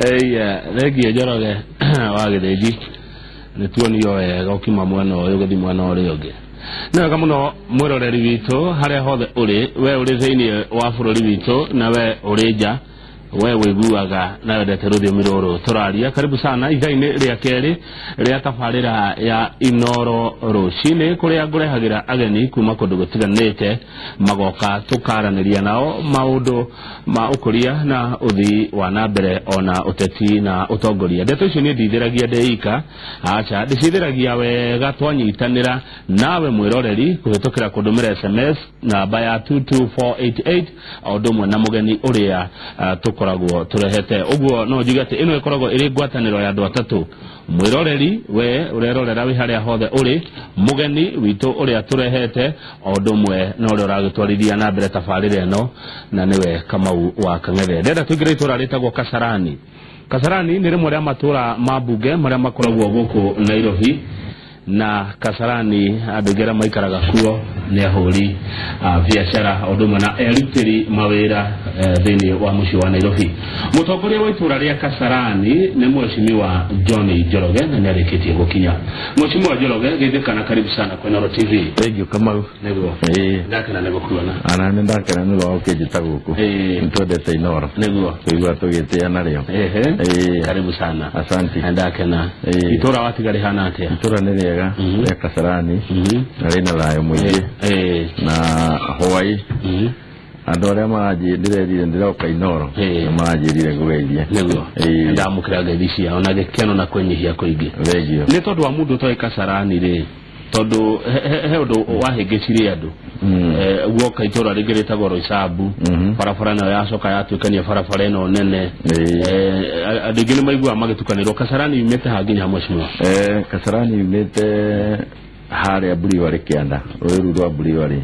Eya, thengio Njoroge wa Gĩthĩnji, nĩ tuonio wega ũkiuma mwena ũyũ ũgĩthiĩ mwena ũrĩa ũngĩ. Nĩ wega mũno mwĩroreri witũ harĩa hothe ũrĩ, we ũrĩ thĩinĩ wa bũrũri witũ na we ũrĩ nja, we wĩiguaga na wendete rũthiomi rũrũ tũraria. Karibu sana ithaa-inĩ rĩa kerĩ rĩa tabarĩra ya Inoro rũcinĩ, kũrĩa ngũrehagĩra ageni kuma kũndũ gũtiganĩte, magoka tũkaranĩria nao maũndũ ma ũkũria na ũthii wa na mbere ona ũteti na ũtongoria. Ndeto icio niĩ ndithĩragia ndĩ ika, aca, ndĩcithĩragia wega twanyitanĩra nawe mwĩroreri kũhĩtũkĩra kũndũmĩra SMS namba ya 22488 o ũndũ ũmwe na mũgeni ũrĩa tũkoragwo tũrehete. Ũguo no njuge atĩ ĩno ĩkoragwo ĩrĩ ngwatanĩro ya andũ atatũ: mwĩroreri, we ũrerorera wĩ harĩa hothe ũrĩ, mũgeni witũ ũrĩa tũrehete, o ũndũ ũmwe na ũrĩa ũragĩtwarithia na mbere tabarĩra ĩno, na nĩwe Kamau wa Kang'ethe. Ndĩrenda tũingĩre itũra rĩtagwo Kasarani. Kasarani nĩ rĩmwe rĩa matũra ma mbunge marĩa makoragwo gũkũ Nairobi, na Kasarani andũ aingĩ arĩa maikaraga kuo nĩ ahũri a biacara o ũndũ ũmwe na erutĩri mawĩra thĩinĩ wa mũciĩ wa Nairobi. Mũtongoria wa itũra rĩa Kasarani nĩ Mheshimiwa John Njoroge, na nĩ arĩkĩtie gũkinya. Mheshimiwa Njoroge, geithĩka na karibu sana kwa Inooro TV. Thank you, Kamau. Nĩguo. Ĩĩ. Ndakena nĩ gũkuona. Ana nĩ ndakena nĩ ũndũ wa gũkĩnjĩta gũkũ. Ĩĩ. Nĩ twendete Inooro. Nĩguo. Tũigua tũgĩtĩa narĩo. Ehe. Ĩĩ. Karibu sana. Asante. Na ndakena. Ĩĩ. Itũra watiga rĩhana atĩa? Itũra nĩ rĩega rĩa Kasarani na rĩna thayũ mũingĩ na hwaĩ andũ arĩa maranjĩ ndĩrerire ndĩroka Inooro Ĩĩ. nĩ maranjĩrire ngũgeithie. Nĩguo. Ĩĩ. Ndamũkĩra ngeithi ciao na gĩkeno na kwĩnyihia kũingĩ. Thengio. Nĩ tondũ wa mũndũ ũtoĩ Kasarani rĩ, tondũ he ũndũ wahĩngĩcirie andũ. Guoka itũra rĩngĩ rĩtagwo Roysambu, barabara nayo yacoka yatuĩkania barabara ĩno nene. Ĩĩ. Andũ aingĩ nĩ maiguaga magĩtukanĩrwo. Kasarani yumĩte ha nginya ha, mheshimiwa? Kasarani yumĩte harĩa Brewery kĩanda, rũĩ rũu rwa Brewery,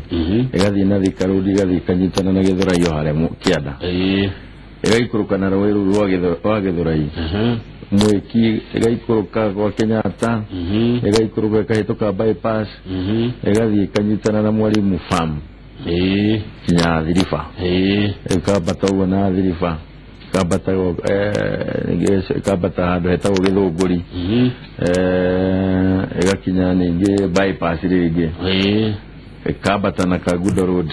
ĩgathiĩ na Thika Road, ĩgathiĩ ĩkanyitana na Gĩthũrai o harĩa kĩanda, ĩgaikũrũka na rũĩ rũu rwa Gĩthũrai, Mwĩki, ĩgaikũrũka gwa Kenyatta, ĩgaikũrũka ĩkahĩtũka bypass, ĩgathiĩ ĩkanyitana na Mwalimu Farm kinya Thiriba, ĩkambata ũguo na Thiriba, ĩkambata ningĩ ĩkambata handũ hetagwo Gĩthũngũri, ĩgakinya ningĩ bypass rĩngĩ, ĩkambata na Kangundo Road,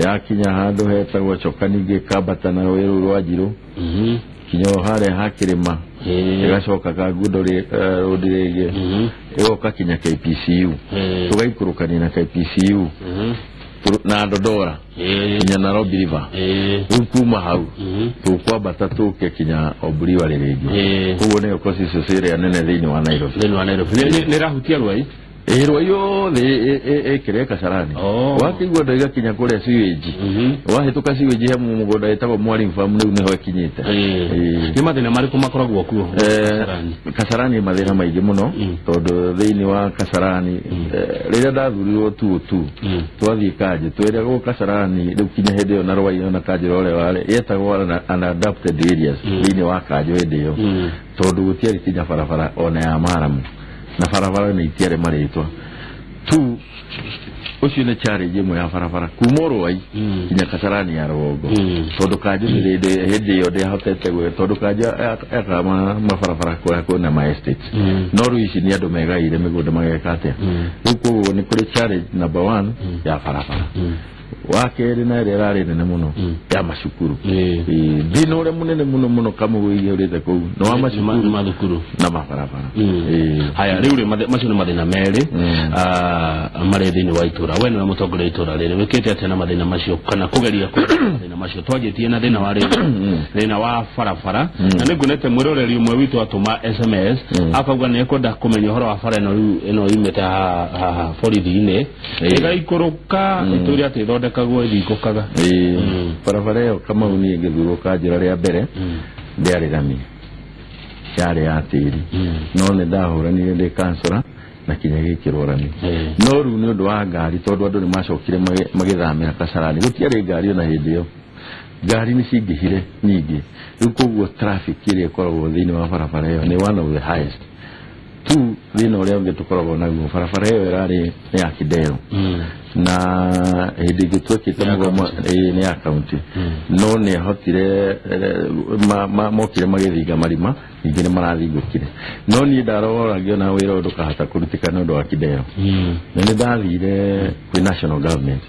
yakinya handũ hetagwo Choka, ningĩ ĩkambata na rũĩ rũu rwa Njirũ kinya o harĩa ha kĩrĩma, ĩgacoka Kangundo Road rĩngĩ, ĩgoka kinya KPCU, tũgaikũrũkania na KPCU na Dodora kinya Nairobi River. Rĩu kuma hau tũkwambata tũke kinya Brewery rĩngĩ. Koguo nĩyo constituency ĩrĩa nene thĩinĩ wa Nairobi. Thĩinĩ wa Nairobi. Nĩ ĩrahutia Ruai? Ĩ, Ruai yothe ĩkĩrĩa Kasarani. Wakĩigua ndaigakinya kũrĩa sewage, wahĩtũka sewage he mũgũnda wĩtagwo Mwalimu Farm, rĩu nĩho ĩkinyĩte. Ĩĩ. Nĩ mathĩna marĩkũ makoragwo kuo Kasarani? Kasarani mathĩna maingĩ mũno, tondũ thĩinĩ wa Kasarani, rĩrĩa ndathurirwo tu twathiĩ kanjũ twĩragwo Kasarani rĩu kinya hĩndĩ ĩyo na Ruai ona kanjũ ũrĩa warĩ yetagwo unadapted areas thĩinĩ wa kanjũ hĩndĩ ĩyo, tondũ gũtiarĩ kinya barabara ona ya maramu na barabara nĩ itiarĩ marĩtwa tu. Ũcio nĩ challenge ĩmwe ya barabara kuma Ruai kinya Kasarani ya rũgongo, tondũ kanjũ hĩndĩ ĩyo ndĩahotete gwĩ, tondũ kanjũ yakaga mabarabara kũrĩa kwĩna ma estates, no rĩu ici nĩ andũ megaire mĩgũnda mageka atĩa. Rĩu koguo nĩ kũrĩ challenge number one ya barabara. Wa kerĩ, na ĩrĩa ĩrarĩ nene mũno, ya macukuru. Ĩĩ, thĩna ũrĩa mũnene mũno mũno Kamau ĩihũrĩte kũu nĩ wa macukuru mathukuru na mabarabara. Ĩĩ. Haya, rĩu rĩ, macio nĩ mathĩna merĩ marĩ thĩinĩ wa itũra. We nĩwe mũtongoria wa itũra rĩrĩ, wĩkĩte atĩa na mathĩna macio kana kũgeria kũgeria mathĩna macio? Twanjĩtie na thĩna wa rĩrĩ, thĩna wa barabara, na nĩ nguonete mwĩroreri ũmwe witũ atũma SMS akauga nĩ ekwenda kũmenya ũhoro wa bara ĩno rĩu ĩno yumĩte haha borithi-inĩ ĩgaikũrũka ĩtũire atĩ ĩthondekagwo ĩthingũkaga. Ĩĩ, barabara ĩyo, Kamau, niĩ ngĩthurwo kanjĩra rĩa mbere ndĩarĩ rami, yarĩ ya tĩri, no nĩ ndahũranire ndĩ kansora na kinya gĩkĩrwo rami. No rĩu nĩ ũndũ wa ngari, tondũ andũ nĩ macokire magĩthamĩra Kasarani, gũtiarĩ ngari ona hĩndĩ ĩyo, ngari nĩ cingĩhire nyingĩ. Rĩu koguo traffic ĩrĩa ĩkoragwo thĩinĩ wa barabara ĩyo nĩ one of the highest. Two, Thĩna ũrĩa ũngĩ tũkoragwo naguo, barabara ĩyo ĩrarĩ nĩ ya Kidero, na hĩndĩ ĩngĩ twekĩte mũgomo, nĩ ya kaunti, no nĩ ahotire, mokire magĩthinga marima, ningĩ nĩ marathingũkire. No niĩ ndarora ngĩona wĩra ũyũ ndũkahota kũrutĩka nĩ ũndũ wa Kidero, na nĩ ndathire kwĩ national government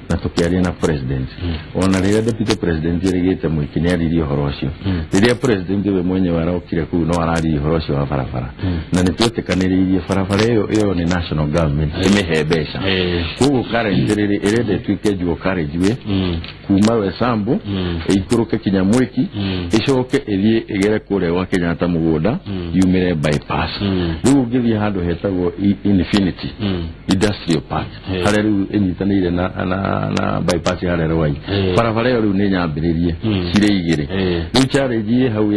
na tũkĩaria na president. Ona rĩrĩa deputy president erĩgĩte mũingĩ, nĩ aririe ũhoro ũcio. Rĩrĩa president we mwenyewe arokire kũu, no araririe ũhoro ũcio wa barabara, na nĩ twetĩkanĩrĩirie barabara ĩyo nĩ national government ĩmĩhe mbeca. Koguo currently rĩrĩ ĩrenda ĩtuĩke dual carriageway kuma Roysambu, ĩikũrũke kinya Mwĩki, ĩcoke ĩthiĩ ĩgere kũrĩa gwa Kenyatta mũgũnda, yumĩre bypass. Rĩu ũngĩthiĩ handũ hetagwo Infinity Industrial Park, harĩa rĩu ĩnyitanĩire na bypass harĩa Rwai, barabara ĩyo rĩu nĩ nyambĩrĩrie cirĩ igĩrĩ. Rĩu challenge ĩ hau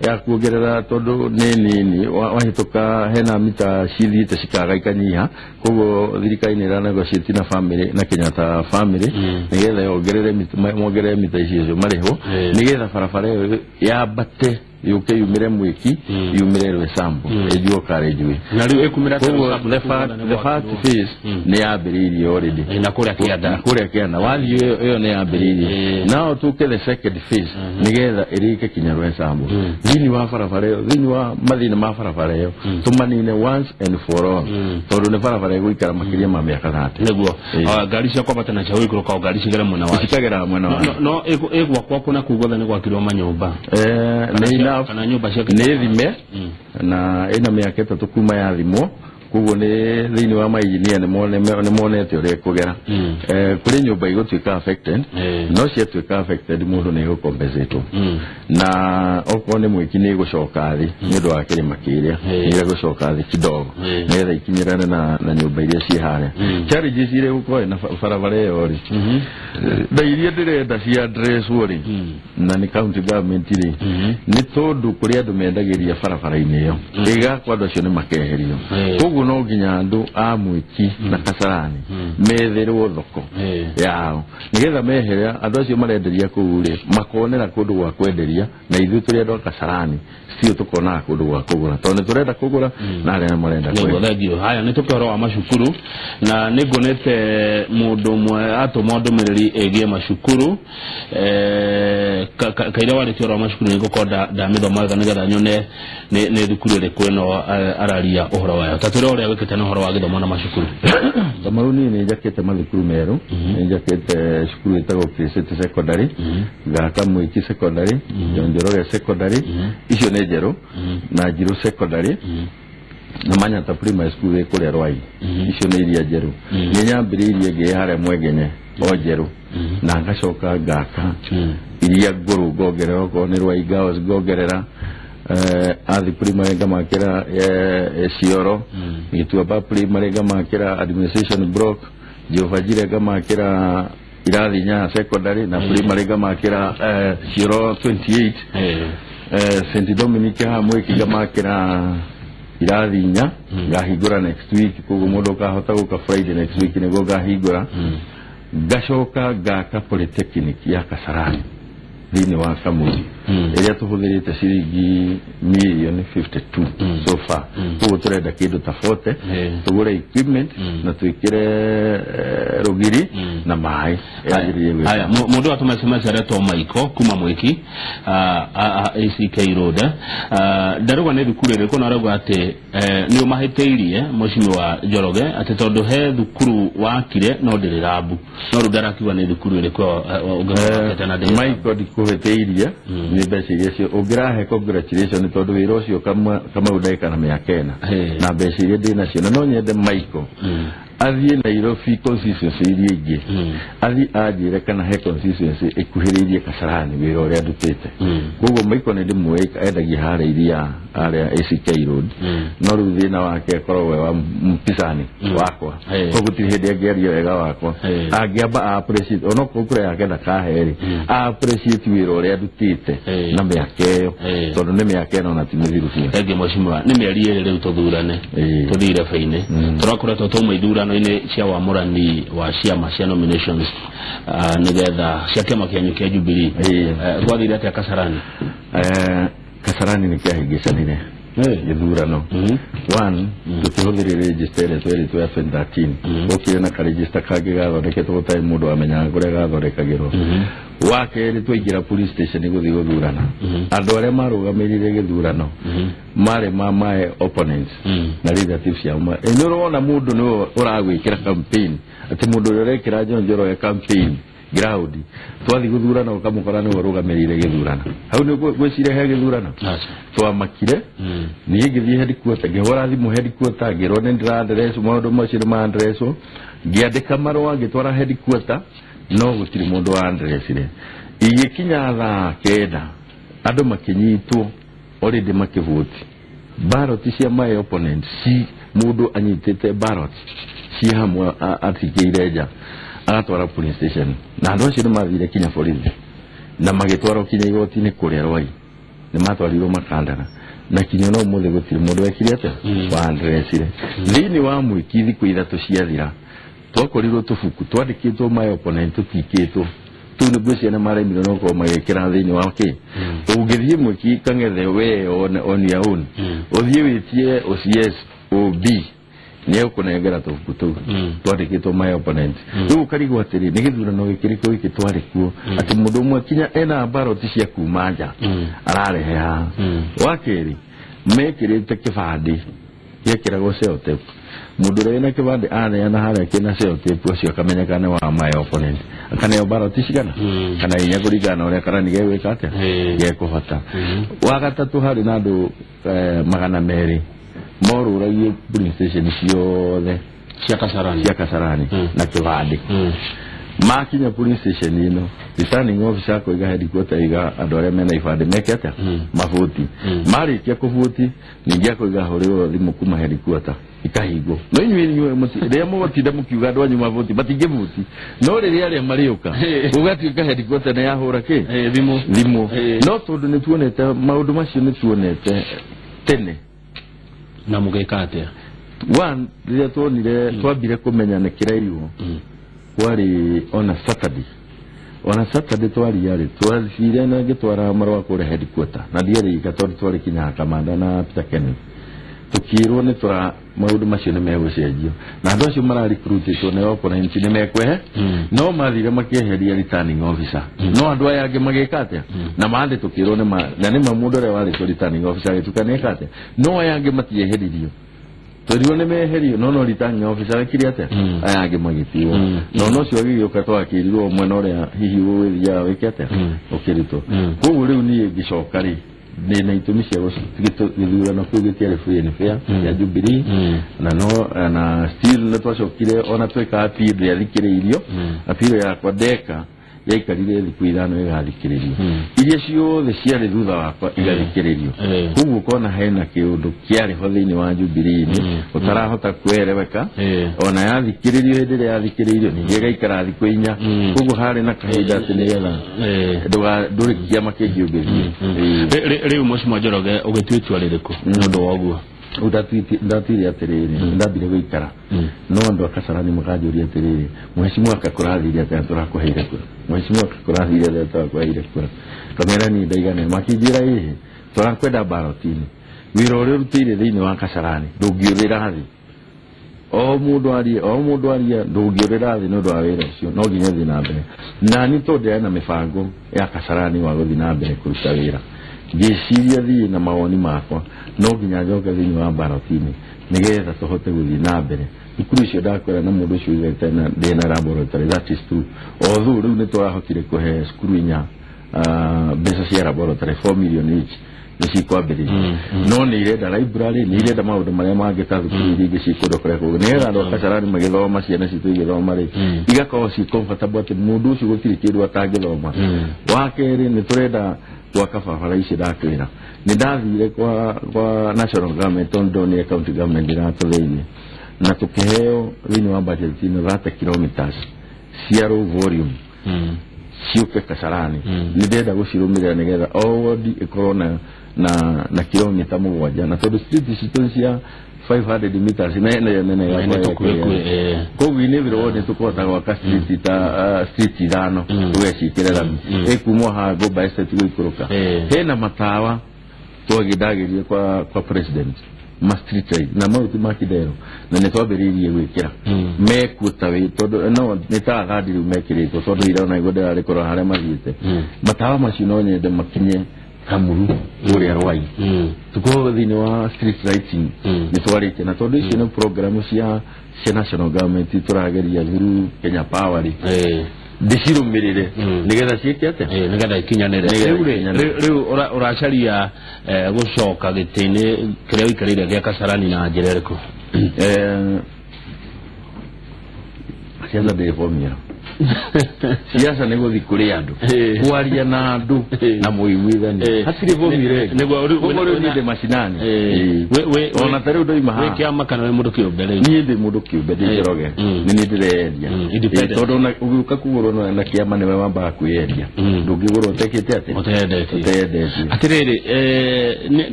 ya kuongerera, tondũ nĩ nini wahĩtũka, hena mita cithiĩte cikaga ikanyiha. Koguo thirikari nĩ ĩra negotiate na family na Kenyatta family nĩgetha yongerere mongerere mita icio marĩhwo, nĩgetha barabara ĩyo yambate yũke yumĩre Mwĩki, yumĩre Roysambu, ĩnjuo carriageway. Na rĩu ĩkumĩra? Koguo the first phase nĩ yambĩrĩirie already. Na kũrĩa kĩanda. Na kũrĩa kĩanda wathiĩ, ĩyo nĩ yambĩrĩirie. Nao tũke the second phase nĩgetha ĩrĩke kinya Roysambu. Thĩinĩ wa barabara ĩyo, thĩinĩ wa mathĩna ma barabara ĩyo, tũmanine once and for all, tondũ nĩ barabara ĩgũikara makĩria ma mĩaka 30. Nĩguo ngari cia kwambata na cia gũikũrũka, o ngari cigere mwena wa cikagera mwena wa No ĩgwakwa kũna kũu guothe nĩ gwakirwo manyũmba? Nĩ enough. Kana nyũmba cia Nĩ thime na ĩna mĩaka 3 kuma yathimwo, koguo nĩ thĩinĩ wa mainjinia nĩ monete ũrĩa ĩkũgera. Kũrĩ nyũmba igũtuĩka affected, no ciatuĩka affected, mũndũ nĩ egũcompensatwo, na okorwo nĩ Mwĩki nĩ ĩgũcoka thĩ nĩ ũndũ wa kĩrĩma kĩrĩa, nĩ ĩgũcoka thĩ kidogo nĩgetha ikinyĩrane na nyũmba iria ciĩ harĩa. Challenges iria igũkorwo na barabara ĩyo rĩ, na iria ndĩrenda cia addresswo rĩ, na nĩ county government rĩ, nĩ tondũ kũrĩ andũ mendagĩria barabara-inĩ ĩyo ĩgakwo, andũ acio nĩ makeherio. Koguo no nginya andũ a Mwĩki na Kasarani metherwo thoko yao, nĩgetha meheria andũ acio marenderia kũu rĩ, makonera kũndũ gwa kwenderia, na ithuĩ tũrĩ andũ a Kasarani still tũkonaga kũndũ gwa kũgũra, tondũ nĩ tũrenda kũgũra na arĩa marenda Nĩguo kwendia. Thank you. Haya, nĩ tũke ũhoro wa macukuru, na nĩ nguonete mũndũ ũmwe atũma ndũmĩrĩri ĩgiĩ macukuru. Kaira warĩtie ũhoro wa macukuru, nĩ ngũkorwo ndamĩthoma wega nĩgetha nyone nĩ thukuru ĩrĩkũ ĩno araria ũhoro wayo. Ta twĩre ũrĩa wĩkĩte na ũhoro wa gĩthomo na macukuru. Kamau, niĩ nĩ njakĩte mathukuru merũ. Nĩ njakĩte cukuru ĩtagwo City Secondary, ngaka Mwĩki Secondary, Njoroge Secondary, icio nĩ njerũ, na Njirũ Secondary, na Manyata Primary School ĩ kũrĩa Rwai. Icio nĩ iria njerũ. Nĩ nyambĩrĩirie ngĩ harĩa Mwegenye, o njerũ, na ngacoka ngaka iria ngũrũ, ngongerera okorwo nĩ Rwai Girls, ngongerera Athi Primary, ngamakĩra Cioro, Gĩtuamba Primary ngamakĩra administration block, Jehova Jire ngamakĩra irathi 8 secondary, na primary ngamakĩra Cioro 28, St Dominic haha Mwĩki ngamakĩra irathi 4. Ngahingũra next week, koguo mũndũ ũkahota gũka Friday next week nĩguo ngahingũra. Ngacoka ngaka polytechnic ya Kasarani thĩinĩ wa Kamũri, ĩrĩa tũhũthĩrĩte ciringi mirioni 52 so far. Koguo tũrenda kĩndũ ta 40 tũgũre equipment na twĩkĩre rũgiri na maĩ yagĩrĩire gwĩka. Haya, mũndũ atũma SMS aretwo Maiko kuma Mwĩki, ACK Road. Ndarauga nĩ thukuru ĩrĩkũ, na arauga atĩ nĩ ũmahĩtĩirie mheshimiwa Njoroge, atĩ tondũ he thukuru wakire no ndĩrĩ rambu, no rĩu ndarakiuga nĩ thukuru ĩrĩkũ ũngĩkete na ndĩrĩ rambu. Michael, ndikũhĩtĩirie, nĩ mbeca iria cio ũngĩrahe congratulation, tondũ wĩra ũcio Kamau ndagĩka na mĩaka 4 na mbeca iria ndĩ nacio. Na no nyende Michael athiĩ Nairobi constituency iria ingĩ, athiĩ anjĩre kana he constituency ĩkuhĩrĩirie Kasarani wĩra ũrĩa ndutĩte. Koguo Michael nĩ ndĩmũĩ, endagia harĩa iria harĩa ACK Road, no rĩu thĩna wake akoragwo we wa mpisani wakwa. Koguo gũtirĩ hĩndĩ angĩaria wega wakwa. Angĩamba appreciate, onokorwo kura yake ndakahe rĩ, appreciate wĩra ũrĩa ndutĩte na mĩaka ĩyo, tondũ nĩ mĩaka 4 na ti mĩthiru biũ. Thengi mheshimiwa, nĩ mĩeri 2 rĩu tũthurane. Tũthiĩ irebe-inĩ. Tũrakoretwo twauma ithurano-inĩ cia wamũrani wa ciama cia nominations, nĩgetha cia kĩama kĩanyu kĩa Jubilee. Gwathire atĩa Kasarani? Kasarani nĩ kĩahĩngĩcanire. Gĩthurano one tũkĩhũthĩrire register ĩrĩa tweritwo ya 2013, ũkire na karegister kangĩ gathondeketwo gũtarĩ mũndũ amenyaga kũrĩa gathondekagĩrwo. Wa kerĩ, twaingĩra police station gũthiĩ gũthurana, andũ arĩa marũgamĩrĩire gĩthurano marĩ ma my opponents na relatives ciao. Nĩ ũrona mũndũ nĩwe ũragwĩkĩra campaign, atĩ mũndũ ũrĩa ũrekĩra John Njoroge campaign ground, twathiĩ gũthurana ũkamũkora nĩwe ũrũgamĩrĩire gĩthurano. Hau nĩ ngwĩciria he gĩthurano twamakire. Niĩ ngĩthiĩ headquarter, ngĩhũra thimũ headquarter, ngĩrwo nĩ ndĩra-address maũndũ macio, nĩ ma-addresswo. Ngĩandĩka marũa ngĩtwara headquarter, no gũtirĩ mũndũ wa addressire. Igĩkinya thaa 9, andũ makĩnyitwo already makĩvoti ballot cia my opponent, ci mũndũ anyitĩte ballot ci hamwe atigĩire nja agatwara police station, na andũ acio nĩ mathire kinya borithi na magĩtwarwo kinya igoti-inĩ kũrĩa Rwai, nĩ matwarirwo Makandara, na kinya no ũmũthĩ gũtirĩ mũndũ wekire atĩa wa addressire. Thĩinĩ wa mwĩki thikũ 3 ciathira, twakorirwo tũbuku twandĩkĩtwo my opponent tũtikĩtwo. Tũu nĩ ngwĩciria nĩ maremirwo no gũkorwo magĩkĩra thĩinĩ wa kĩ. Ũngĩthiĩ mwĩki Kang'ethe we on your own, ũthiĩ wĩtie OCS OB, nĩ egũkũnengera tũbuku tũu twandĩkĩtwo my opponent. Rĩu ũkarigwo atĩrĩ, nĩ gĩthurano gĩkĩrĩkũ gĩkĩ twarĩ kuo atĩ mũndũ ũmwe kinya ena ballot cia kuma nja ararehe haha? Wa kerĩ, mekĩrĩte kĩbandĩ gĩekĩragwo sellotape. Mũndũ ũrĩa wĩna kĩbandĩ aneana harĩa kĩna sellotape, ũcio akamenyeka nĩ wa my opponent, akaneo ballot cigana kana inya kũringana na ũrĩa karani gegwĩka atĩa gekũhota. Wa gatatũ, harĩ na andũ 200 morũragie polling station ciothe cia Kasarani, cia Kasarani na kĩbandĩ. Makinya police station ĩno, returning officer akoiga headquarter iga andũ arĩa mena ibandĩ meke atĩa? Mabũti. Marĩkia kũbuti, ningĩ akoiga hũrĩrwo thimũ kuma headquarter ikahingwo. No inyuĩ rĩrĩa mũgũtinda mũkiuga andũ anyu mabuti, matingĩbuti, no rĩrĩa arĩa marĩũka gũgatuĩka headquarter nĩ yahũra kĩ? Thimũ. Thimũ. No tondũ nĩ tuonete maũndũ macio, nĩ tuonete tene. Na mũgĩka atĩa? One, rĩrĩa tuonire twambire kũmenya nĩ kĩrairwo kwarĩ ona Saturday, ona Saturday twaria rĩ, twathire na ngĩtwara marũa kũrĩa headquarter na ndiarĩ tondũ twarĩ kinya Kamanda na Peter Kenneth, tukirwo nĩ tũra maũndũ macio nĩ megũcenjio na andũ acio mararecruitĩtwo nĩ opponent nĩ mekwehe. No mathire makĩeheria returning officer, no andũ aya angĩ magĩka atĩa? Na mandĩ tukirwo nĩ ma na nĩ ma mũndũ ũrĩa warĩtwo returning officer agĩtuĩka nĩ eka atĩa, no aya angĩ matieheririo. Twerirwo nĩ meherio, no returning officer ekire atĩa? Aya angĩ magĩtigwo. No ũcio agĩgĩũka, twakĩrirwo mwena ũrĩa hihi ũgũgĩthiaga wĩke atĩa ũkĩrutwo. Koguo rĩu niĩ ngĩcoka rĩ, ndĩna itũmi cia gĩthurano kĩu gĩtiarĩ free and fair ya Jubilee. Na no na still nĩ twacokire ona tweka appeal, ndĩathikĩrĩirio. Appeal yakwa ndeka yaikarire thikũ 5 ĩgathikĩrĩrio, iria ciothe ciarĩ thutha wakwa igathikĩrĩrio. Koguo ũkona hena kĩũndũ kĩarĩ ho thĩinĩ wa Jubilee-inĩ ũtarahota kwereweka. Ona yathikĩrĩrio, hĩndĩ ĩrĩa yathikĩrĩirio ningĩ ĩgaikara thikũ 4. Koguo harĩ na kahinda atĩ nĩgetha ndũrĩ kĩama kĩngĩ ũngĩthiĩ. Rĩu Mheshimiwa Njoroge, ũgĩtua itua rĩrĩkũ nĩ ũndũ wa ũguo? Ndatuire atĩrĩrĩ, ndambire gũikara, no andũ a Kasarani makanjũria atĩrĩrĩ, mheshimiwa kakũrathire atĩa tũrakũheire kura? Mheshimiwa kakũrathire atĩa tũrakũheire kura? Kamera niĩ ndaigana, makĩnjĩra ĩhĩ, tũrakwenda ballot-inĩ, wĩra ũrĩa ũrutĩire thĩinĩ wa Kasarani ndũngĩũrĩra thĩ. O mũndũ arie, o mũndũ arie, ndũngĩũrĩra thĩ nĩ ũndũ wa wĩra ũcio, no nginya ũthiĩ na mbere. Na niĩ tondũ ndĩrĩ na mĩbango ya Kasarani wa gũthiĩ na mbere kũruta wĩra, ngĩciria thiĩ na mawoni makwa, no nginya njoke thĩinĩ wa ballot-inĩ nĩgetha tũhote gũthiĩ na mbere. Thukuru icio ndakwĩra na mũndũ ũcio uigĩte na ndĩna laboratory, that is true, although rĩu nĩ tũrahotire kũhe cukuru inya mbeca cia laboratory, 4 million each, nĩ cikwambĩrĩria, no nĩ irenda library, nĩ irenda maũndũ marĩa mangĩ ta thukuru iria ingĩ ciĩ kũndũ kũrĩa kũngĩ, nĩgetha andũ a Kasarani magĩthoma, ciana citũ igĩthoma rĩ, igakorwo ci comfortable atĩ mũndũ ũcio gũtirĩ kĩndũ atangĩthoma. Wa kerĩ, nĩ tũrenda gwaka barabara ici ndakwĩra. Nĩ ndathire kwa national government tondũ ndonire county government iratũthĩirie, na tũkĩheo thĩinĩ wa budget ĩno 30 kilometers cia low volume ciũke Kasarani. Nĩ ndĩrenda gũcirũmĩrĩra nĩgetha o wodi ĩkorwo na kilomita 7, na tondũ street citũ nĩ cia 500 meters na nene nene. Nĩ tũkuĩ. Koguo inĩ every ward nĩ tũkũhota gwaka street ta street ithano, tũgeciĩkĩre rami ĩkumwo haha Ngũmba Estate gũikũrũka. Hena matawa Twagĩndagĩrie kwa president ma street light na maũndũ ma kidero na nĩ twambĩrĩirie gwĩkĩra mekuo ta wĩ tondũ no nĩ ta gadi rĩu mekĩrĩtwo tondũ ira ona igũrũ ndĩrarĩkorwo harĩa mathiĩte. Matawa macio no nyende makinye Kamuru kũrĩa Rwai. Tukorwo thĩinĩ wa street lighting nĩ twarĩtie na tondũ icio nĩ program cia national government tũrageria through Kenya Power rĩ ndĩcirũmĩrĩre nĩgetha ciĩke atĩa? Nĩgetha ikinyanĩre. Rĩu ũracaria gũcoka gĩtĩ-inĩ kĩrĩa ũikarĩire gĩa Kasarani na njĩra ĩrĩkũ? Siasa ndĩrĩ formula. Siasa nĩ gũthiĩ kũrĩ andũ, kwaria na andũ na mũiguithanie. Hatirĩ formula ĩngĩ. Koguo rĩu niĩ ndĩ macinani. Ona ta rĩu ndoima haha. Wĩ kĩama kana wĩ mũndũ kĩũmbe rĩu? Niĩ ndĩ mũndũ kĩũmbe, ndĩ Njoroge. Nĩ niĩ ndĩreyendia. Tondũ ona ũgĩũka kũgũrwo na kĩama nĩwe wambaga kwĩyendia. Ndũngĩgũrwo ũtekĩte atĩa? Ũteyendetie. Ũteyendetie. Atĩrĩrĩ,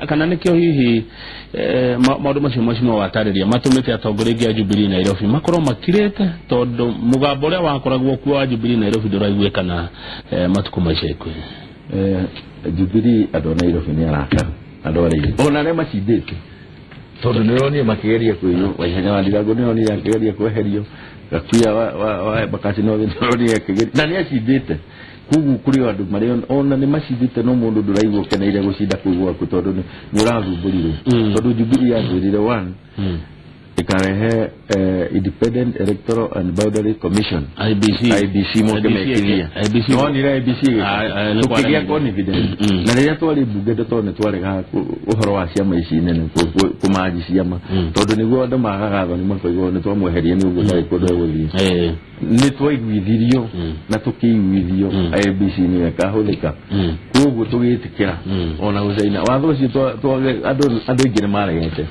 kana nĩkĩo hihi maũndũ macio mheshimiwa watarĩria matũmĩte atongoria aingĩ a Jubilee Nairobi makorwo makirĩte tondũ mũgambo ũrĩa wakoragwo kuo wa Jubilee Nairobi ndũraiguĩkana matukũ ma ica ikuhĩ. Jubilee andũ a Nairobi nĩ arakaru, andũ arĩa ona arĩa macindĩte tondũ nĩronire makĩgeria kwĩywo Waihenya wa Ndirango nĩronire akĩgeria kweherio Gakuya wa Embakasi North nĩronire akĩgeria na nĩacindĩte. Koguo kũrĩ andũ marĩa ona nĩ macindĩte no mũndũ ndũraigua ũkeneire gũcinda kũu gwaku tondũ nĩ ũrathumbũrirwo. Tondũ Jubilee yatwĩrire one ikarehe Independent Electoral and Boundary Commission IBC moke mekithia. Nĩwonire IBC tũkĩgĩa confidence. Na rĩrĩa twarĩ mbunge tondũ nĩ twaregaga ũhoro wa ciama ici nene kũmanji ciama tondũ nĩguo andũ magaga thoni makoigwo nĩ twamweheria nĩ ũguo ndarĩ kũndũ egũthiĩ. Nĩ twaiguithirio na tũkĩiguithio IBC nĩyo ĩkahũthĩka. Koguo tũgĩtĩkĩra ona gũcaina watho ũcio andũ aingĩ nĩ maregete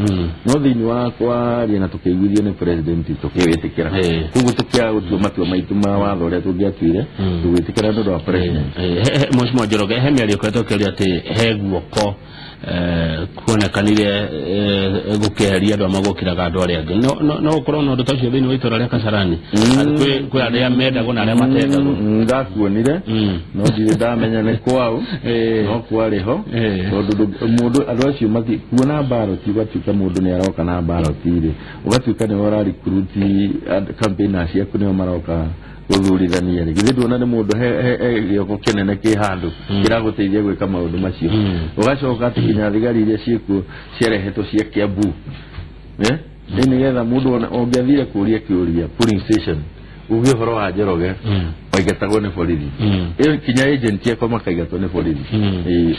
no thĩinĩ wa kwaria na tũkĩiguithio nĩ president tũkĩwĩtĩkĩra. Koguo tũkĩaga gũtua matua maitũ ma watho ũrĩa tũngĩatuire tũgĩtĩkĩra nĩ ũndũ wa president. Mheshimiwa Njoroge, he mĩario ĩkoretwo ĩkĩaria atĩ he guoko kuonekanire gũkĩeheria andũ amwe gũkĩraga andũ arĩa angĩ. No ũkorwo na ũndũ ta ũcio thĩinĩ wa itũra rĩa Kasarani kwĩ arĩa mendagwo na arĩa matendagwo. Ndakuonire no ndirĩ ndamenya nĩ kwao no kwarĩ ho tondũ mũndũ andũ acio kuona baroti ũgatuĩka mũndũ nĩ aroka na baroti rĩ ũgatuĩka nĩwe ũrarikruti campaigners ciaku nĩo maroka gũthurithania rĩ githĩ nduona nĩ mũndũ he gĩoko kĩnene kĩ handũ kĩragũteithia gwĩka maũndũ macio. Ũgacoka atĩ nginya thigari iria ciĩkuo ciarehetwo cia Kiambu nĩ nĩgetha mũndũ ũngĩathire kũria kĩũria polling station uge ũhoro wa Njoroge waingatagwo nĩ borithi. Ĩyo kinya agent yakwa makaingatwo nĩ borithi.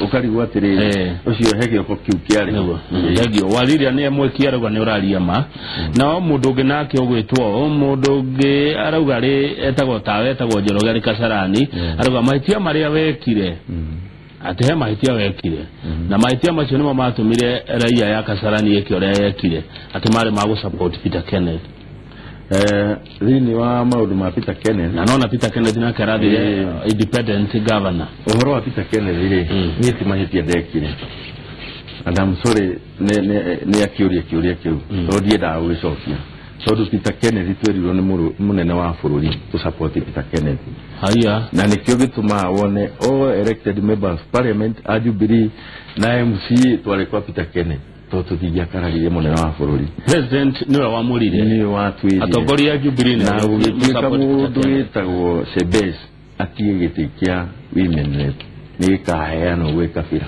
Ũkarigwo atĩrĩrĩ ũcio he gĩoko kĩu kĩarĩ. Thengio wariria nĩ mwĩki arauga nĩ ũraria ma no mũndũ ũngĩ nake ũgwĩtwo mũndũ ũngĩ arauga rĩ etagwo tawe etagwo Njoroge arĩ Kasarani arauga mahĩtia marĩa wekire atĩ he mahĩtia wekire na mahĩtia macio nĩmo matũmire raia ya Kasarani ĩke ũrĩa yekire atĩ marĩ ma gũ-support Peter Kenneth. Thĩinĩ wa maũndũ ma Peter Kenneth na nona Peter Kenneth nake arathire independent governor. Ũhoro wa Peter Kenneth rĩ niĩ ti mahĩtia ndekire and I'm sorry nĩ akĩũria kĩũria kĩu tondũ ndiendaga gũgĩcokia tondũ Peter Kenneth twerirwo nĩ mũnene wa bũrũri tũ support Peter Kenneth. Haya. Na nĩkĩo gĩtũmaga wone all elected members of parliament a Jubilee na MCA twarĩ kwa Peter Kenneth tondũ tũtingĩakararirie mũnene wa bũrũri. President nĩwe wamũrire. Nĩwe watwĩrire. Atongoria a Jubilee na gũgĩtuĩka mũndũ wĩtagwo Sebes atige gĩtĩ kĩa women rep nĩ gĩkaheanwo gwĩ Kabira.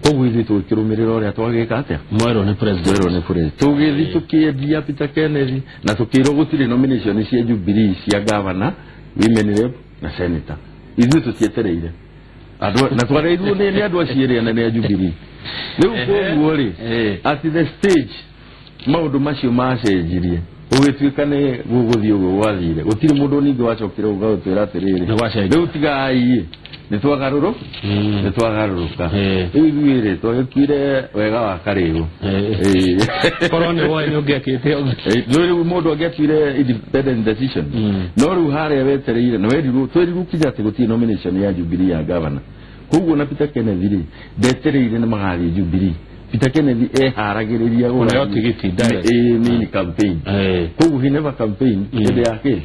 Koguo ithuĩ tũgĩkĩrũmĩrĩra ũrĩa twagĩka atĩa? Mwerwo nĩ president. Mwerwo nĩ president. Tũgĩthiĩ tũkĩendia Peter Kenneth na tũkĩrwo gũtirĩ nomination cia Jubilee cia governor, women rep na senator. Ithuĩ tũtietereire. Andũ na twareirwo nĩ andũ acio erĩ anene a Jubilee. Rĩu koguo rĩ at the stage maũndũ macio macenjirie gũgĩtuĩka nĩ gũgũthiĩ ũguo gwathire gũtirĩ mũndũ ningĩ wacokire gũtwĩra atĩrĩrĩ rĩu tigai nĩ twagarũrũka rĩu ithuĩ rĩ twagĩkuire wega wa karĩũ. Korwo nĩ woĩ nĩ ũngĩakĩte ũguo. Rĩu mũndũ angĩatuire independent decision no rĩu harĩa wetereire na werirwo twerirwo kinya atĩ gũtirĩ nomination ya Jubilee ya governor. Koguo na Peter Kenneth rĩ ndetereire nĩ magathiĩ Jubilee Peter Kenneth eharagĩrĩria Kũheo tigiti direct. Nini campaign. Koguo he never campaign hĩndĩ yake.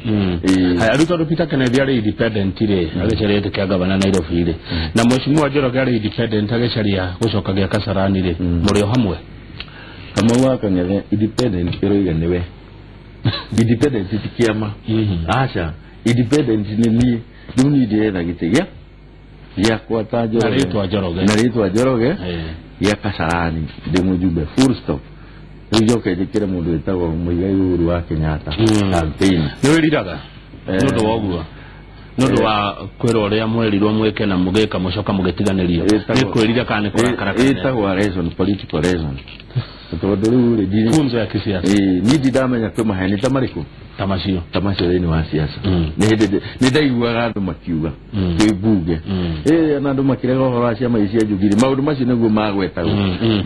Haya, rĩu tondũ Peter Kenneth arĩ independent rĩ, agĩcaria gĩtĩ kĩa gavana Nairobi rĩ, na Mheshimiwa Njoroge arĩ independent agĩcaria gũcoka gĩa Kasarani rĩ, mũrĩ o hamwe? Kamau wa Kang'ethe, independent ĩroiga nĩwe. Independent ti kĩama. Aca, independent nĩ niĩ. Rĩu niĩ ndĩretha gĩtĩ gĩakwa ta Njoroge. Na rĩtwa Njoroge. Na rĩtwa Njoroge gĩa Kasarani, ndĩ mũjumbe, full stop. Rĩu njoke njĩkĩre mũndũ wĩtagwo Muigai Uhuru wa Kenyatta campaign. Nĩ wĩriraga nĩ ũndũ wa ũguo? Nĩ ũndũ wa kwĩrwo ũrĩa mwerirwo mwĩke na mũgĩka mũcoka mũgĩtiganĩrio? Nĩ kwĩrira kana nĩ kũrakara? Ĩtagwo reason, political reason. Tondũ rĩu rĩ, funzo ya kisiasa. Niĩ ndindamenya kwĩ maheni ta marĩkũ ta macio thĩinĩ wa siasa. Nĩ hĩndĩ nĩ ndaiguaga andũ makiuga kwĩ mbunge, na andũ makĩrega ũhoro wa ciama ici cia Jubilee, maũndũ macio nĩguo magwetagwo,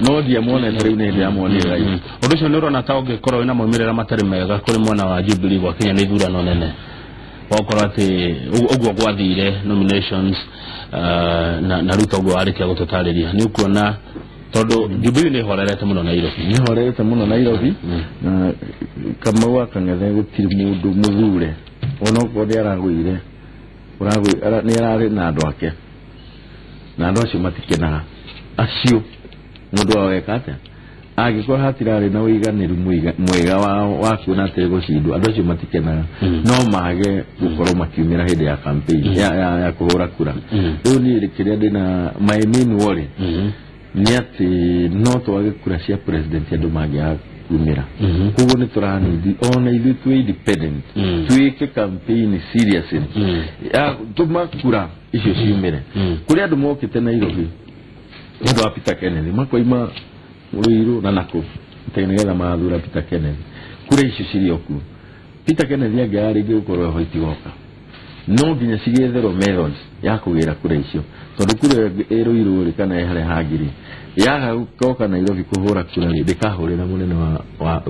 no ndiamonete. Rĩu nĩ hĩndĩ yamonire rais. Ũndũ ũcio nĩ ũrona ta ũngĩkorwo wĩna maumĩrĩra matarĩ mega kũrĩ mwena wa Jubilee gwakinya nĩ ithurano nene, wakorwo atĩ ũguo gwathire nominations, na rĩu toguo warĩkia gũtũtarĩria, nĩ ũkuona tondũ Jubilee nĩ ĩhorerete mũno Nairobi? Nĩ ĩhorerete mũno Nairobi. Na Kamau wa Kang'ethe gũtirĩ mũndũ mũthure, onokorwo nĩ aragũire, nĩ ararĩ na andũ ake, na andũ acio matikenaga. Acio mũndũ wao eka atĩa angĩkorwo hatirarĩ na ũiganĩru mwega wa kuona atĩ gũcindwo, andũ acio matikenaga, no mage gũkorwo makiumĩra hĩndĩ ya campaign ya kũhũra kura. Rĩu niĩ kĩrĩa ndĩna, my main worry nĩ atĩ no twage kura cia president andũ mangĩaga kumĩra. Koguo nĩ tũranindi ona ithuĩ twĩ independent twĩke campaign seriously ya tũma kura icio ciumĩre. Kũrĩ andũ mokĩte Nairobi nĩ ũndũ wa Peter Kenneth, makoima Ruiru na nakũ atĩ nĩgetha magathura Peter Kenneth. Kura icio cirĩ o kuo. Peter Kenneth angĩaga rĩngĩ gũkorwo eho, itigoka. No nginya cigĩetherwo methods ya kũgĩra kura icio, tondũ kura ĩ Ruiru rĩ, kana ĩ harĩa hangĩ rĩ, yaga gũkoka Nairobi kũhũra kura rĩ, ndĩkahũrĩra mũnene wa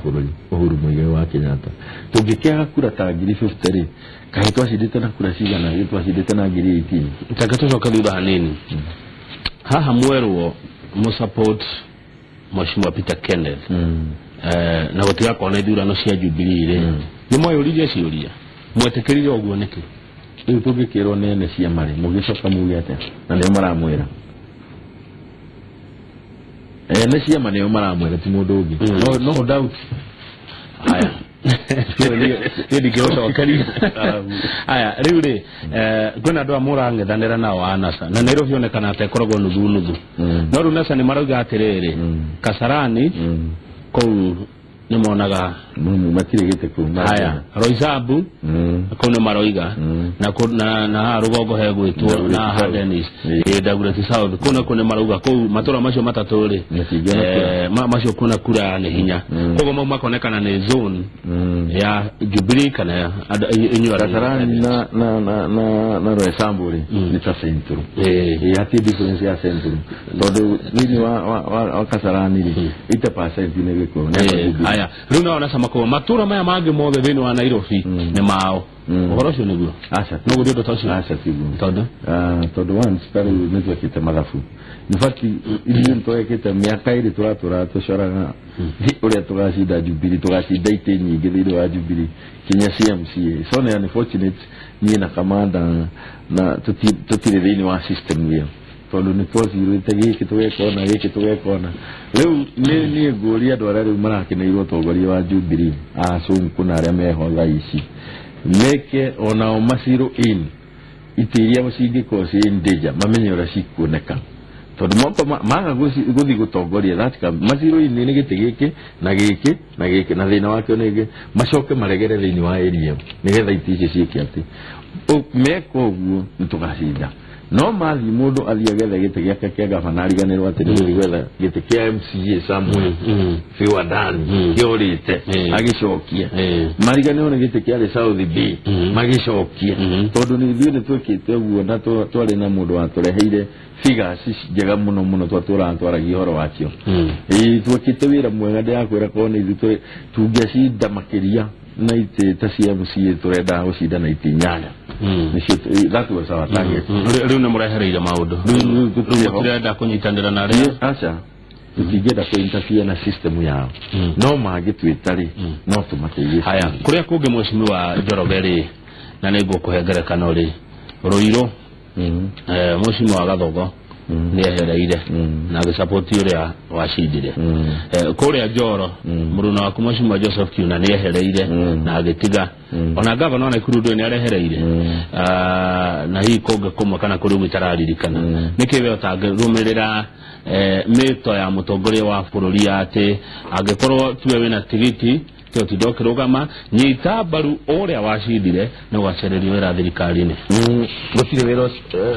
bũrũri Uhuru Muigai wa Kenyatta. Tũngĩkĩaga kura ta 50,000 rĩ, kaĩ twacindĩte na kura cigana? Twacindĩte na 18,000. Reke tũcoke thutha hanini. Haha mwerwo mũsupport Mheshimiwa Peter Kenneth na gũtigakorwo na ithurano cia Jubilee rĩ, nĩ mweyũririe ciũria mwetĩkĩrire ũguo nĩkĩ? Rĩu tũngĩkĩrwo nĩ ene ciama rĩ, mũgĩcoka muge atĩa? Na nĩo maramwĩra, ene ciama nĩo maramwĩra, ti mũndũ ũngĩ. No doubt. Haya, niĩ ndingĩgũcokeria. Haya, rĩu rĩ, kwĩna andũ a mũrang'ethanĩra nao a NASA, na Nairobi onekana ta ĩkoragwo nuthu nuthu, no rĩu NASA nĩ marauga atĩrĩrĩ, Kasarani kũu nĩ monaga Matirĩ gĩtĩ kũu. Haya, Roysambu kũu nĩ maroiga na haha rũgongo hegwĩtwo na haha Dennis Dagoretti South, kũu nakuo nĩ marauga kũu matũra macio matatũ rĩ, macio kuona kura nĩ hinya. Koguo mau makonekana nĩ zone ya Jubilee kana inyuĩ arĩa Kasarani na Roysambu rĩ, nĩ ta Central. Hatirĩ difference ya Central, tondũ thĩinĩ wa Kasarani rĩ, 80% nĩ Gĩkũyũ, nĩ Jubilee. Haya, rĩu nao NASA makoiga matũra maya mangĩ mothe thĩinĩ wa Nairobi nĩ mao. Ũhoro ũcio nĩguo? Aca. No gũthiĩ ũndũ ta ũcio? Aca, tiguo. Tondũ? Tondũ once ta rĩu nĩ twekĩte mathabu. In fact, ithuĩ nĩ twekĩte mĩaka 2 tũratũra tũcoraga ũrĩa tũgacinda Jubilee, tũgacinda itĩ nyingĩ thĩinĩ wa Jubilee kinya CMCA. So nĩ unfortunate niĩ na kamanda na tũtirĩ thĩinĩ wa system ĩyo, tondũ nĩ twacirĩte gĩkĩ tũgekona, gĩkĩ tũgekona. Rĩu niĩ ngũria andũ arĩa rĩu marakeneirwo ũtongoria wa Jubilee, acũngũ na arĩa meho thaa ici, meke onao maciro in itĩ iria cingĩkorwo ciĩ in danger, mamenye ũrĩa cikuoneka, tondũ moko maga gũthiĩ gũtongoria that maciro-inĩ nĩ gĩtĩ gĩkĩ na gĩkĩ na gĩkĩ, na thĩna wakĩo nĩ macoke maregere thĩinĩ wa area ĩyo nĩgetha itĩ icio ciĩke atĩ meka ũguo nĩ tũgacinda. No mathiĩ mũndũ athiĩ agethe gĩtĩ gĩake kĩa gabana, ariganĩrwo atĩ nĩ gũthiĩ gwetha gĩtĩ kĩa MCA somewhere viwandani kĩorĩte, agĩcokie. Mariganĩrwo nĩ gĩtĩ kĩarĩ South B, magĩcokie, tondũ nĩ ithuĩ nĩ twĩkĩte ũguo na twarĩ na mũndũ watũreheire figures njega mũno mũno, twatũraga twaragia ũhoro wakĩo. Ĩĩ, twĩkĩte wĩra mwega. Ndĩrakwĩra, korwo nĩ ithuĩ tũngĩacinda makĩria na itĩ ta cia MCA, tũrendaga gũcinda na itĩ 8. Nĩcio, that was our target. Rĩu nĩ mũrehereire maũndũ, rĩu mũtirenda kũnyitanĩra na arĩa Aca. Tũtingĩenda kũ interfere na system yao, no mangĩtwĩta rĩ, no tũmateithie. Haya, kũrĩa kũngĩ mheshimiwa Njoroge rĩ, na nĩ ngũkũhe ngerekano rĩ, Ruiru, mheshimiwa Gathogo nĩ ehereire na agĩcapoti ũrĩa wacindire. Kũrĩa Njoro, mũruna waku mheshimiwa Joseph Kiuna nĩ ehereire na agĩtiga. Ona gavana wa Nakuru ndũĩ nĩ arehereire. Na hihi kũngĩ kũmwe kana kũrĩ ũguo itararirikana. Nĩkĩ we ũtangĩrũmĩrĩra mĩto ya mũtongoria wa bũrũri atĩ angĩkorwo tuwe wĩna tigiti tũtinda ũkĩrũgama, nyita mbaru ũrĩa wacindire nĩ ũgacererio wĩra thirikari-inĩ? Gũtirĩ wĩra ũcio,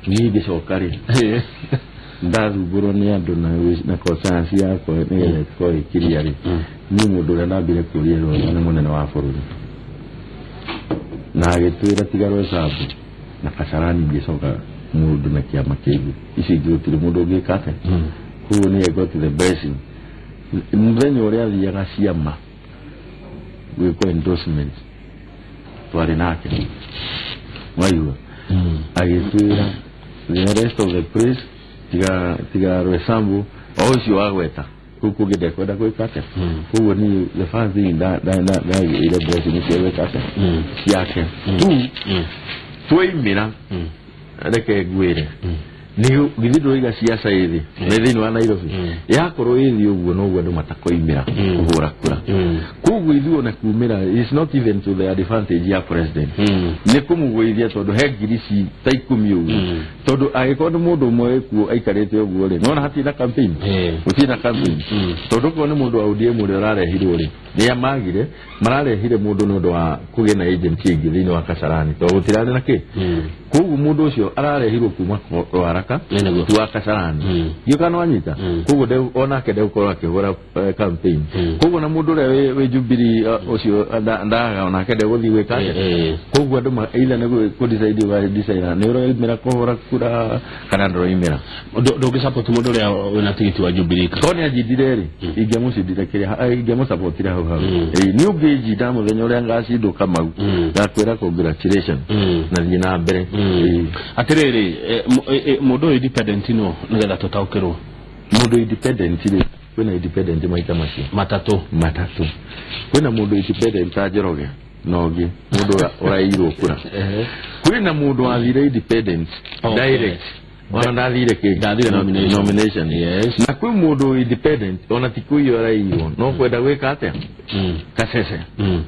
niĩ ngĩcoka rĩ, ndathumbũrwo nĩ andũ na concerns yakwa nĩgetha ĩkorwo ĩkiria rĩ, niĩ mũndũ ũrĩa ndambire kũria rũtha nĩ mũnene wa bũrũri, na agĩtwĩra tiga Roysambu na Kasarani ngĩcoka mũndũ na kĩama kĩngĩ, icio ingĩ gũtirĩ mũndũ ũngĩka atĩa. Koguo nĩ I got the blessing. Mũthenya ũrĩa athiaga ciama gwĩkwo endorsement, twarĩ nake, waigua, agĩtwĩra the rest of the place tiga Roysambu o ũcio wagweta, kũu kũngĩ ndekwenda gwĩka atĩa. Koguo niĩ the first thing ndagĩire blessing cia gwĩka atĩa ciake tu. Twaimĩra, reke ngwĩre, nĩ githĩ ndũraiga ciaca ĩthĩ nĩ thĩinĩ wa Nairobi, yakorwo ĩthĩ ũguo noguo andũ matakoimĩra kũhũra kura. Koguo ithuĩ ona kumĩra is not even to the advantage ya president, nĩ kũmũgũithia, tondũ he ngiri ci ta 10 ũguo, tondũ angĩkorwo nĩ mũndũ ũmwe wĩkuo aikarĩte ũguo rĩ, nona hatirĩ na campaign, gũtirĩ na campaign, tondũ okorwo nĩ mũndũ wa ODM ũrĩa ũrarehirwo rĩ, nĩa magire mararehire mũndũ nĩ ũndũ wa kũgĩa na agent ĩngĩ thĩinĩ wa Kasarani, tondũ gũtirarĩ na kĩ. Koguo mũndũ ũcio ararehirwo kuma Ruaraka ti wa Kasarani, gĩũka nĩ wanyita. Koguo onake ndegũkorwo akĩhũra campaign. Koguo na mũndũ ũrĩa wĩ Jubilee, ũcio ndaga onake ndegũthiĩ gwĩka atĩa. Koguo andũ either nĩ kũ decide ũga decide nĩ ũroimĩra kũhũra kura kana ndũroimĩra. Ndũngĩ support mũndũ ũrĩa wĩna tigiti wa Jubilee? Korwo nĩ anjindire rĩ, ingĩamũcindire kĩrĩa, ingĩamũsupportire hau hau. Nĩ ũngĩnjinda mũthenya ũrĩa ngacindwo Kamau, ngakwĩra congratulation na thiĩ na mbere. Atĩrĩrĩ, mũndũ ũyũ independent no nĩgetha tũtaũkĩrwo. Mũndũ independent rĩ, kwĩna independent maita macio matatũ. Matatũ. Kwĩna mũndũ independent ta Njoroge na ũngĩ mũndũ ũrairwo kura. Kwĩna mũndũ wathire independent direct, ona ndathire kĩ? Ndathire nomination. Nomination. Na kwĩ mũndũ independent ona ti kũiywo araiywo, no kwenda gwĩka atĩa, kacece.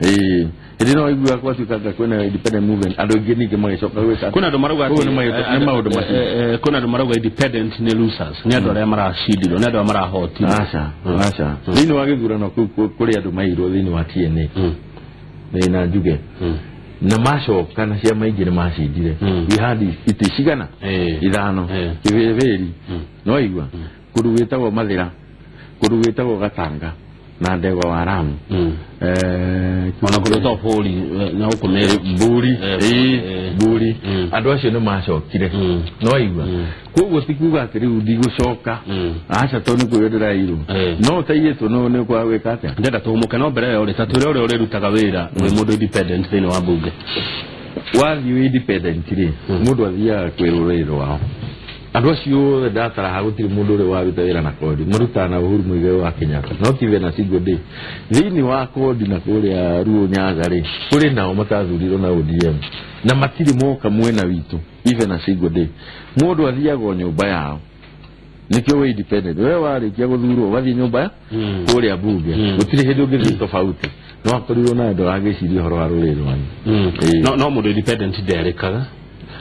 Ĩĩ, hĩndĩ no iguaga gwatuĩkanga kwĩna independent movement, andũ aingĩ ningĩ magĩcoka gwĩka. Kwĩna andũ marauga Koguo nĩ maũndũ macio. Kwĩna andũ marauga independent nĩ losers, nĩ andũ arĩa maracindirwo, nĩ andũ arĩa marahotirwo. Aca, aca, thĩinĩ wa gĩthurano kĩu kũrĩ andũ mairwo thĩinĩ wa TNA nĩ na njuge na macoka na ciama ingĩ nĩ macindire. We had itĩ cigana? Ithano. Kĩbĩbĩri, no igua kũndũ gwĩtagwo Mathĩra, kũndũ gwĩtagwo Gatanga na Ndegwa wa Ramu. Ona kũndũ ta bũri na gũkũ Meru. Mburi. Mburi. Andũ acio nĩ macokire, no igua. Koguo ti kuga atĩ rĩu ndigũcoka, aca, tondũ nĩ kũrĩa ndĩrairwo, no ũtaiyĩtwo no nĩ kwaga gwĩka atĩa. Ndenda tũhũmũke, no mbere ĩyo rĩ, ta twĩre ũrĩa ũrĩrutaga wĩra wĩ mũndũ independent thĩinĩ wa mbunge. Wathiĩ wĩ independent rĩ, mũndũ athiaga kwĩ rũrĩrĩ rwao. Andũ acio othe ndataraha, gũtirĩ mũndũ ũrĩ waruta wĩra na kodi, marutaga na Uhuru Muigai wa Kenyatta, not even a single day. Thĩinĩ wa kodi na kũrĩa Luo Nyanza rĩ, kũrĩ nao matathurirwo na ODM na matirĩ moka mwena witũ even a single day. Mũndũ athiaga o nyũmba yao, nĩkĩo wĩ independent. We warĩkia gũthurwo ũgathiĩ nyũmba ya kũrĩa mbunge, gũtirĩ hĩndĩ ũngĩthiĩ tofauti, no akorirwo na andũ aragĩciria ũhoro wa rũrĩrĩ rwanyu. No mũndũ independent nderĩkaga.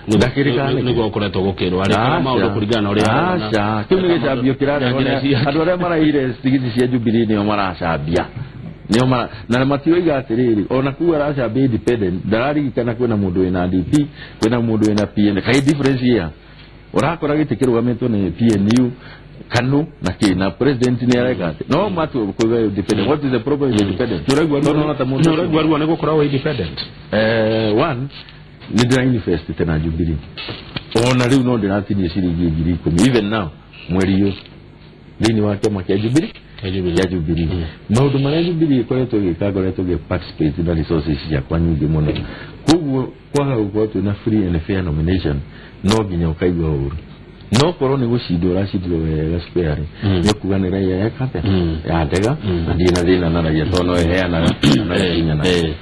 Ndakĩrĩkaga nĩkĩ? Nĩguo ũkoretwo gũkĩrwo arĩkaga maũndũ kũringana na ũrĩa arona. Aca, kĩu nĩ gĩcambio kĩrarehwo Na njĩra nĩ andũ arĩa maraire tigiti cia Jubilee, nĩo maracambia, nĩo mara na matioiga atĩrĩrĩ, ona kuu aracambia independent, ndararigikana kwĩna mũndũ wĩna DP, kwĩna mũndũ wĩna PN. Kaĩ difference here ũrakora gĩtĩ kĩrũgamĩtwo nĩ PNU, KANU na kĩ, na president nĩ areka atĩ no matu kuiga independent. What is the problem with independent? Nĩũraigua? No, no, ta mũndũ Nĩũraigua ruo nĩ gũkorwo wĩ independent? One, nĩ ndĩra invest na Jubilee, ona rĩu no ndĩratinia ciringi 10,000 even now mweri ũyũ thĩinĩ wa kĩama kĩa Jubilee, kĩa Jubilee. Maũndũ marĩa Jubilee ĩkoretwo ĩgĩka, ngoretwo ngĩ participate na resources ciakwa nyingĩ mũno. Koguo kwaga gũkorwo twĩna free and fair nomination, no nginya ũkaigua ũru. No korwo nĩ gũcindwo ũracindirwo wega square, nĩ kuga nĩ raia yekate yandega, na ndirĩ na thĩna na raia tondũ no ĩheanaga na ĩkinyanaga.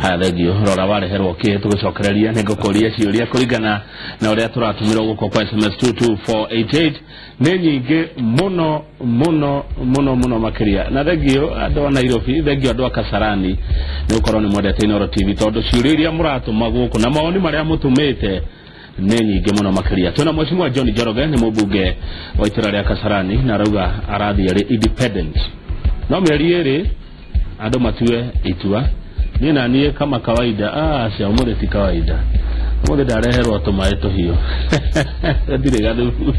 Haya, thengio. Rora wareherwo kä tũgĩcokereria nĩ ngũkũria ciũria kũringana na ũrĩa tũratũmĩrwo gũkũ kwa SMS 22488 nĩ nyingĩ mũno mũno mũno mũno makĩria. Na thengio andũ a Nairobi, thengio andũ a Kasarani nĩ gũkorwo nĩ mwendete Inooro TV, tondũ ciũria iria mũratũma gũkũ na mawoni marĩa mũtũmĩte nĩ nyingĩ mũno makĩria. Twĩna Mheshimiwa John Njoroge, nĩ mũmbunge wa itũra rĩa Kasarani, na arauga arathiĩ arĩ independent, no mĩeri 2 andũ matue itua. Niĩ na niĩ kama kawaida, cia ũmũthĩ ti kawaida, ũmũthĩ ndareherwo tũmaĩ tũhiũ, ndirĩ gathubu.